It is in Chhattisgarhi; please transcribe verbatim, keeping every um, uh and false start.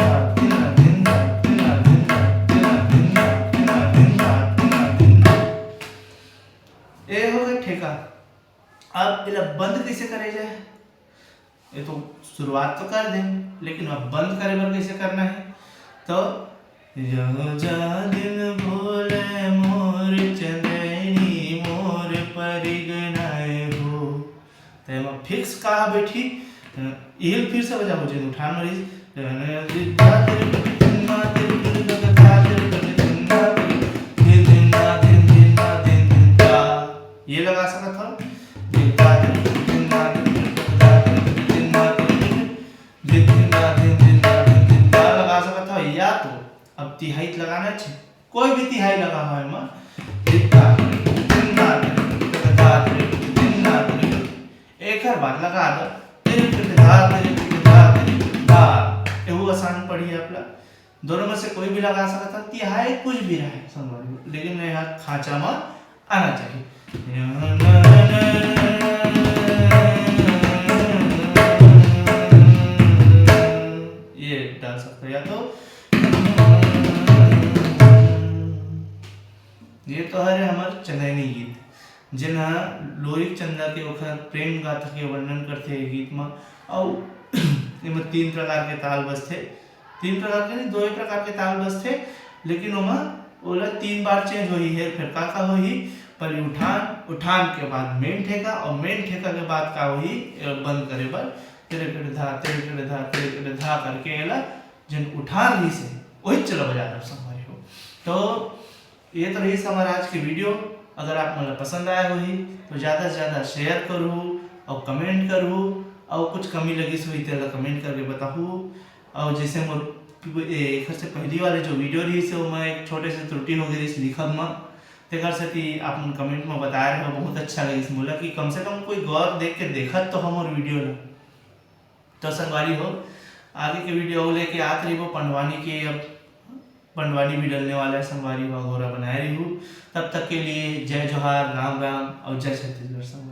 धा, धिन धा, धिन धा, धिन धा, धिन धा, धिन धा, धिन धा, धिन धा, धिन धा, धिन धा। ए हो गए ठेका। अब एला बंद कैसे करे जाए? ये तो शुरुआत तो कर दें, लेकिन अब बंद करे बर कैसे करना है? तो यो जा दिन भोले मोर चंदैनी मोर परिगनाए हो। तो एमा फिक्स का बैठी? एल फिर से बजाओ, जिन उठान मरीज। ये लगा सकत हो। तिहाई लगाना छे, कोई भी तिहाई लगा हो एमा, धित्ता, धिन्ना, धिन्ना, धिन्ना, एकर बाद लगा दो, तिरिक धा, तिरिक धा, तिरिक धा। एहू आसान पड़ी आप ला। दोनों में से कोई भी लगा सकता, तिहाई कुछ भी रहे संगवारी हो, लेकिन यह खांचा में आना चाहिए। ये डाल सकते हो या तो ये तो हरे हमर चंदैनी गीत, जेन ह लोरिक चंदा के ओखर प्रेम गाथा के वर्णन करथे ये गीत म। अउ एमा तीन प्रकार के ताल बजथे, तीन प्रकार के नहीं, दो ही प्रकार के ताल बजथे, लेकिन ओमा ओला तीन बार चेंज होही, हेर फेर का का होही, पहली उठान, उठान के बाद मेन ठेका, और मेन ठेका के बाद का होही, एला बंद करे बर तेरे केड़े धा, तेरे केड़े धा, तेरे केड़े धा करके एला जेन उठान रहिस हे, वही चला बजा रहा संगवारी हो। तो ये तो रहिस हमर आज के वीडियो। अगर आप मन ला पसंद आया होही तो ज़्यादा से ज़्यादा शेयर करहू और कमेंट करहू, और कुछ कमी लगिस होही तेला कमेंट करके बताहू। और जैसे मोर ए- एखर से पहली वाले जो वीडियो रहिस हे, ओमा एक छोटे से त्रुटि हो गई रहिस लिखब म, तेकर सेती आप मन कमेंट में बताए रहे हो, बहुत अच्छा लगिस मोला कि कम से कम कोई गौर देख के देखत तो हमर वीडियो ला। तो संगवारी हो, आगे के वीडियो अउ लेके आत रहिबो पंडवानी के। अब पंडवानी भी डलने वाला है संगवारी हो, अघोरा बनाए रहिहू। तब तक के लिए जय जोहार, राम राम और जय छत्तीसगढ़ संगवारी।